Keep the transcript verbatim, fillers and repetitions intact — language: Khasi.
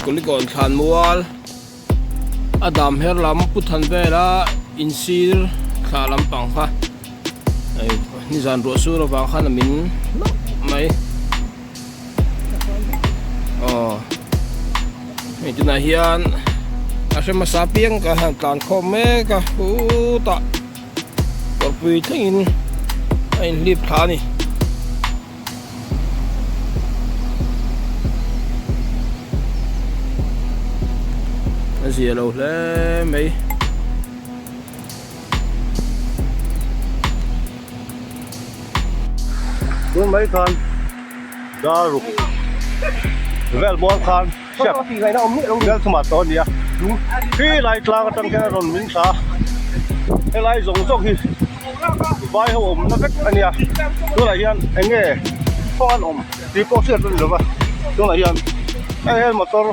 Kulikawn thlan mual. A dam her lam puthan vela insir thla lam pang kha. Ai, nizan ruah sur vang kha na min mai. Oh. Ni tuna hian a hre masa piang ka han tlan khawm e ka hu ta. Kawrpui thlengin a inhlip thla ni. A zia lo hle mai. Tun mai khan daruk vel bawm khan siap vel thuma tawn nia. Khi lai tlang atang khen a rawn min sa. He lai zawng zawng hi vai ho awmna vek a nia. Tunah hian eng nge khawngan awm tih pawh hriat a ni lo va. Tunah hian eng nge motor